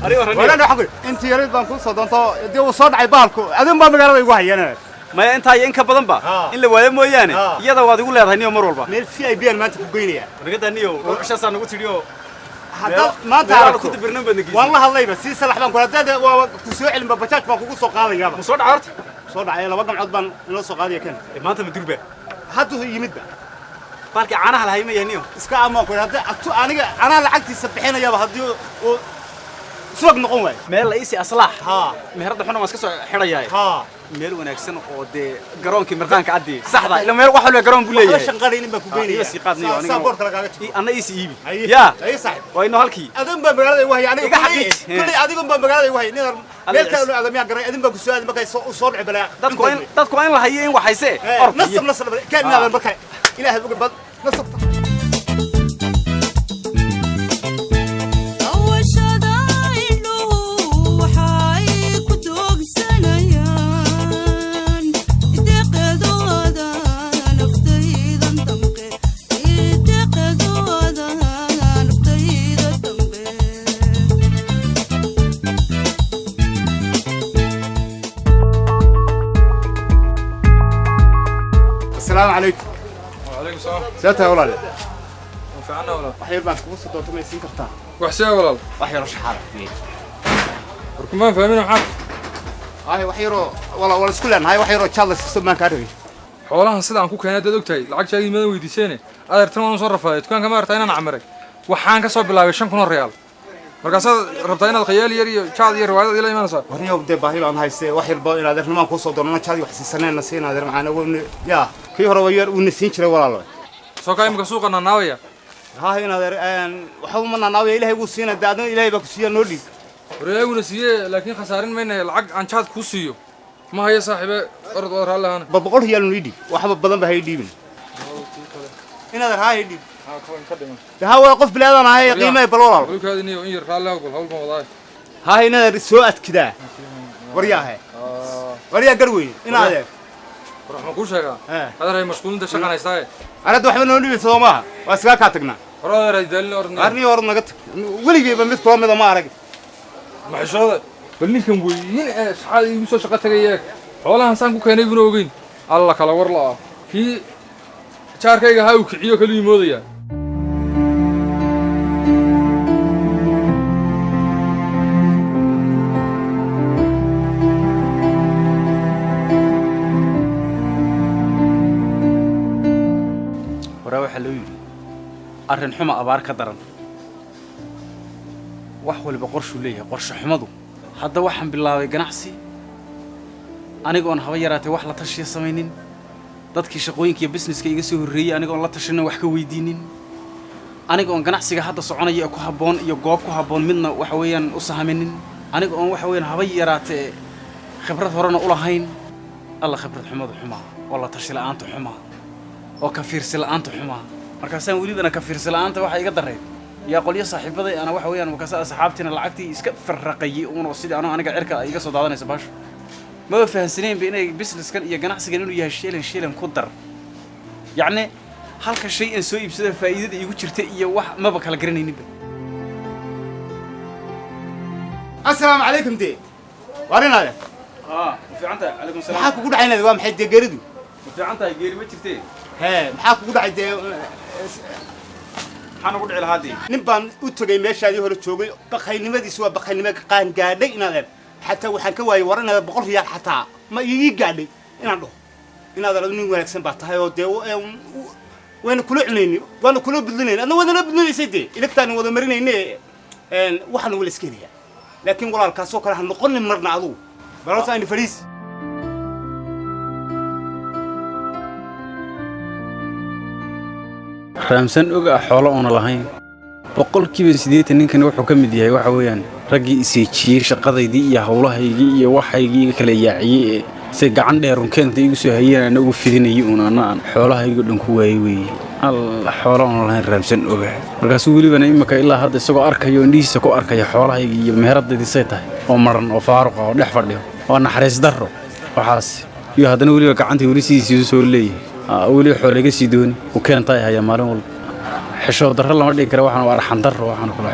Walaan waxaan ku intii yarid baan kuu soo doonto, dee uu soo dhacay bahalku, adin baa magaalada igu hayana. Maya, intaa iyo in ka badan ba in la waayo mooyaane. Iyada waad igu leedahay, niyo, mar walba. Meel VIP aan maanta ku geynaya. Nagada, niyo, dhowr cishaasaa nagu tidhi oo Haddaad maanta meelaha aragto ku dibirnan baad nageysay. Waan la hadlayba sii salax baan ku haddaad waa ku soo celinba, bajaaj baan kugu soo qaadayaaba. Ma soo dhaca horta? Soo dhacay, laba gamcood baan inoo soo qaadaya kan. Maanta ma durba? Hadduu yimidba. Baalkii caanaha lahay ma yahay, niyo? Iska amaan ku hadda atu aniga anaa lacagtiisa bixinayaba haddii uu subag noqon waayo. Meel la iisi aslaax. Haa. Meherada xuna waan iska soo xidhayaa. Haa. Meel wanaagsan oo dee garoonkii mirqaanka caddi saxda ila meel wax walba garoon buu waxba leeyahay. Shanqaraynin baan ku geynaya. Iga sii qaad, niyo, aniga. Saa boorka lagaaga jiro. Anna iisi iibi. Haye. Yaa. Haye, saaxiib. Waa inoo halkii. Adin baa magaalada igu haya aniga. Iga xaqiij. Kulley adigun baa magaalada igu haya nin meel kale aadamiyaa garay, adin baa ku soo aaday markay soo dhici balaa. Dadku waa in la hayo in waxayse orod. Nasab nasab kaan naadan marka ilaahay uga bad nasabta. Awashada indhuhu waxay ku doogsanayaan deeqadooda naftaydan damqe, deeqadooda naftayda damqe. Asalaamu calaykum. وعليكم السلام. See tahay, walaale? Fiicana, walaal. Wax yar baan kugu soo doonto, may siin kartaa? Wax see, walaal? Wax yaroo shaxaara. Warkumaan fahmin, maxaa? Hay, wax yaroo wala isku leenahay, wax yaroo jaad la siisto baan kaa rabay. Xoolahan sida aan ku keenay dad ogtahay, lacag jaagii madan weydiiseene. Adeertan waan soo rafaaday dukaanka, ma aragtaa inaan camiray? Waxaan ka soo bilaabay 5,000 oo riyaal, markaasaad rabtaa inaad khayaali yar iyo jaad iyo riwaayad ila imanaysaa. Warniyow, dee baahi baan haystee, wax yarba in adeernimaan kuu soo doonana, jaad wax siisanayna siin, adeer maxaan yaa kii hore waa yar uuna siin jiray, walaalo. Soo kaa imika suuqa naanaabaya. Haa, in adeer, waxba ma naanaabaya, ilaahay wuu siina dee, adna ilaahay baa ku siiya, noo dhiib. War ilaahiguna siiye, laakiin khasaarin mayna. Lacag aan jaad kuu siiyo ma hayo, saaxiibe, orod oo raalli ahaana. Bal 100 riyaal noo dhiib, waxba badan ba hay dhiibin, in adeer, haa, hay dhiib. Ka dhiman. Dee haa, waa qof bilaadan ahay, qiimaha bal, walaalo. Walkaadi, niyo, in yar raalli ah, bal hawl baan wadaaye. Haa, in adeer, soo adkidaa, waryaahe, waryaa garweyne, in adeer. War waxaan kuu sheegaa, adeer, hay mashquulinta, shaqan haystaaye. Anadda waxba noo dhibaysa soo maaha, waa iskaga kaa tagnaa. Hore, adeer, hay daalin, orod. Arnii hore naga tag, weligeyba mid kula mida ma arag. Maxishooda bal ninkan weyn ee shaxaada iigu soo shaqo tagay eeg, xoolahan saan ku keenay buna ogeyn. Alla kala war la'a, kii jaarkayga ahaa uu kiciyo kaluu moodaya. Horaa waxaa loo yidhi arrin xuma abaar ka daran. Wax waliba qorshuu leeyahay, qorshe xumadu. Hadda waxaan bilaabay ganacsi anigoon haba yaraatee wax la tashiya samaynin dadkii shaqooyinka iyo businesska iga soo horreeyey, anigoon la tashanin, wax ka weydiinin, aniga oon ganacsiga hadda soconaya ee ku habboon iyo goob ku habboon midna waxa weeyaan u sahaminin, aniga oon waxa weeyaan haba yaraatee khibrad horena u lahayn. Alla, khibrad xumadu xumaa, oo la tashi la'aanta xumaa, oo ka fiirsi la'aanta xumaa. Markaasaan welibana ka fiirsi la'aanta waxa iga darreed yaa qolyo saaxiibaday ana waxa weeyaan, markaasa asxaabtiina lacagtii iska farraqayay uun, oo sidii anoo aniga cirka ay iga soo daadanaysa baasho. Maba fahansaneenba inay businesskan iyo ganacsigan inuu yahay shilin shilin ku dar, yacni halka shay aan soo iibsada faa'iidada iigu jirta iyo wax maba kala garanayninba. Asalaamu calaykum, dee waar in adeer. Aa, ma fiican tahay? Calaykum. Maxaa kugu dhacay, inaad waa maxay dee geeridu? Ma fiican tahay? Geeri ma jirtee. Hee, maxaa kugu dhacay dee? Maxaa nagu dhici lahaa dee? Nin baan u tegay meeshaadii hore joogay, bakaynimadiisu waa bakaynimo qaan gaadhay, in adeer. Xataa waxaan ka waayay, war inaad 100 riyaal xataa ma ii gaadhay inaan dhaho. Inaad adu nin wanaagsan baa tahay oo dee wayna kula cunayni, waana kula budlinayni, adna waana la budlinaysay, dee iligtaani wada marinayne, waxaana wala iska helayaa. Laakiin walaalkaasoo kale ha noqonin marna adugu. Bal horta aynu fadhiis. Raamsan oga ah xoolo oona lahayn 80% ninkani wuxuu ka mid yahay waxa weeyaan raggii iseejiyey shaqadaydii iyo howlahaygii iyo waxaygii iga kala yaaciyey ee say gacan dheerun keenta igu soo hayeen, ana ugu fidinayay uun, ana aan xoolahaygii dhan ku waayey weeye. Alla, xoolo oona lahayn raamsan oga. Markaasuu welibana imika ilaa hadda isagoo arkayo, indhihiisa ku arkaya xoolahaygii iyo meheradaydii say tahay oo maran oo faaruqa oo dhex fadhiyo oo naxariis darro waxaas iyo haddana weliba gacantii weli sidiisii soo leeyahay. Weli xoolo iga sii dooni u keentay hayaa maalin walba. Xishood darro lama dhigi kara, waxaan waa arxan darro, waxaan kula.